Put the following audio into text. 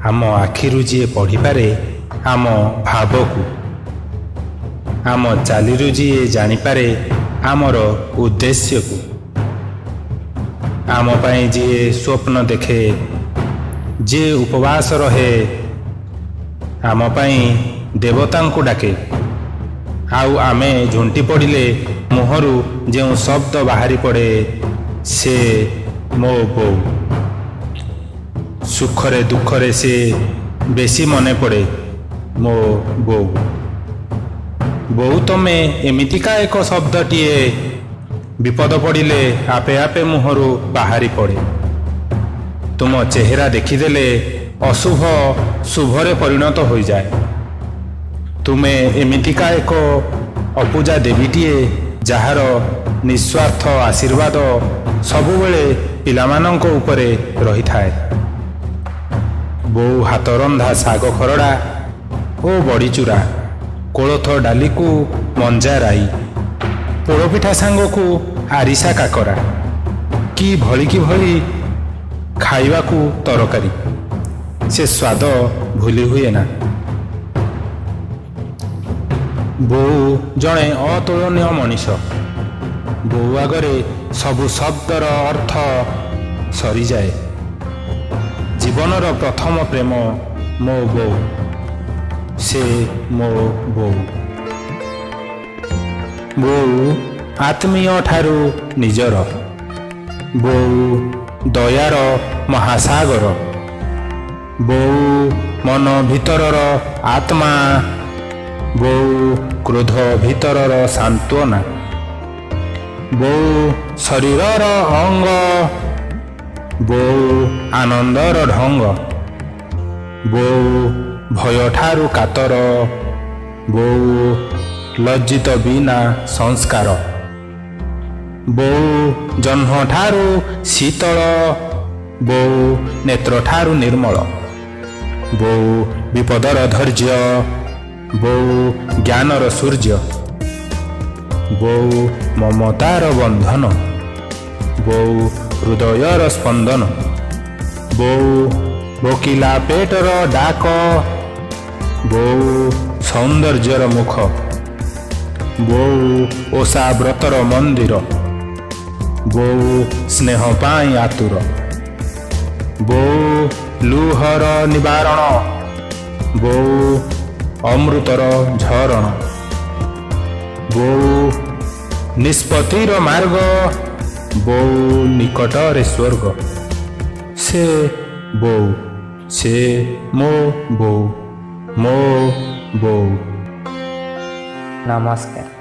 ଆମ ଆଖିରୁ ଯିଏ ପଢ଼ିପାରେ ଆମ ଭାବକୁ, ଆମ ଚାଲିରୁ ଯିଏ ଜାଣିପାରେ ଆମର ଉଦ୍ଦେଶ୍ୟକୁ, ଆମ ପାଇଁ ଯିଏ ସ୍ୱପ୍ନ ଦେଖେ, ଯିଏ ଉପବାସ ରହେ, ଆମ ପାଇଁ ଦେବତାଙ୍କୁ ଡାକେ, ଆଉ ଆମେ ଝୁଣ୍ଟି ପଡ଼ିଲେ ମୁହଁରୁ ଯେଉଁ ଶବ୍ଦ ବାହାରି ପଡ଼େ, ସେ ମୋ ବୋଉ। ସୁଖରେ ଦୁଃଖରେ ସେ ବେଶୀ ମନେ ପଡ଼େ, ମୋ ବୋଉ। ବୋଉ ତମେ ଏମିତିକା ଏକ ଶବ୍ଦଟିଏ, ବିପଦ ପଡ଼ିଲେ ଆପେ ଆପେ ମୁହଁରୁ ବାହାରି ପଡ଼େ। ତୁମ ଚେହେରା ଦେଖିଦେଲେ ଅଶୁଭ ଶୁଭରେ ପରିଣତ ହୋଇଯାଏ। ତୁମେ ଏମିତିକା ଏକ ଅପୂଜା ଦେବୀଟିଏ, ଯାହାର ନିସ୍ୱାର୍ଥ ଆଶୀର୍ବାଦ ସବୁବେଳେ ପିଲାମାନଙ୍କ ଉପରେ ରହିଥାଏ। ବୋଉ ହାତ ରନ୍ଧା ଶାଗ ଖରଡ଼ା ଓ ବଡ଼ିଚୁରା, କୋଳଥ ଡାଲିକୁ ମଞ୍ଜା ରାଇ, ପୋଡ଼ପିଠା ସାଙ୍ଗକୁ ଆରିସା କାକରା, କି ଭଳି କି ଭଳି ଖାଇବାକୁ ତରକାରୀ, ସେ ସ୍ୱାଦ ଭୁଲି ହୁଏ ନା। ବୋଉ ଜଣେ ଅତୁଳନୀୟ ମଣିଷ। ବୋଉ ଆଗରେ ସବୁ ଶବ୍ଦର ଅର୍ଥ ସରିଯାଏ। ଜୀବନର ପ୍ରଥମ ପ୍ରେମ ମୋ ବୋଉ, ସେ ମୋ ବୋଉ। ବୋଉ ଆତ୍ମୀୟ ଠାରୁ ନିଜର, ବୋଉ ଦୟାର ମହାସାଗର, ବୋଉ ମନ ଭିତରର ଆତ୍ମା, ବୋଉ କ୍ରୋଧ ଭିତରର ସାନ୍ତ୍ୱନା, ବୋଉ ଶରୀରର ଅଙ୍ଗ, ବୋଉ ଆନନ୍ଦର ଢଙ୍ଗ, ବୋଉ ଭୟଠାରୁ କାତର, ବୋଉ ଲଜ୍ଜିତ ବିନା ସଂସ୍କାର, ବୋଉ ଜହ୍ନଠାରୁ ଶୀତଳ, ବୋଉ ନେତ୍ରଠାରୁ ନିର୍ମଳ, ବୋଉ ବିପଦର ଧୈର୍ଯ୍ୟ, ବୋଉ ଜ୍ଞାନର ସୂର୍ଯ୍ୟ, ବୋଉ ମମତାର ବନ୍ଧନ, ବୋଉ ହୃଦୟର ସ୍ପନ୍ଦନ, ବୋଉ ଭୋକିଲା ପେଟର ଡାକ, ବୋଉ ସୌନ୍ଦର୍ଯ୍ୟର ମୁଖ, ବୋଉ ଓଷା ବ୍ରତର ମନ୍ଦିର, ବୋଉ ସ୍ନେହ ପାଇଁ ଆତୁର, ବୋଉ ଲୁହର ନିବାରଣ, ବୋଉ ଅମୃତର ଝରଣ, ବୋଉ ନିଷ୍ପତ୍ତିର ମାର୍ଗ, ବୋଉ ନିକଟରେ ସ୍ୱର୍ଗ। ସେ ବୋଉ, ସେ ମୋ ବୋଉ, ମୋ ବୋଉ। ନମସ୍କାର।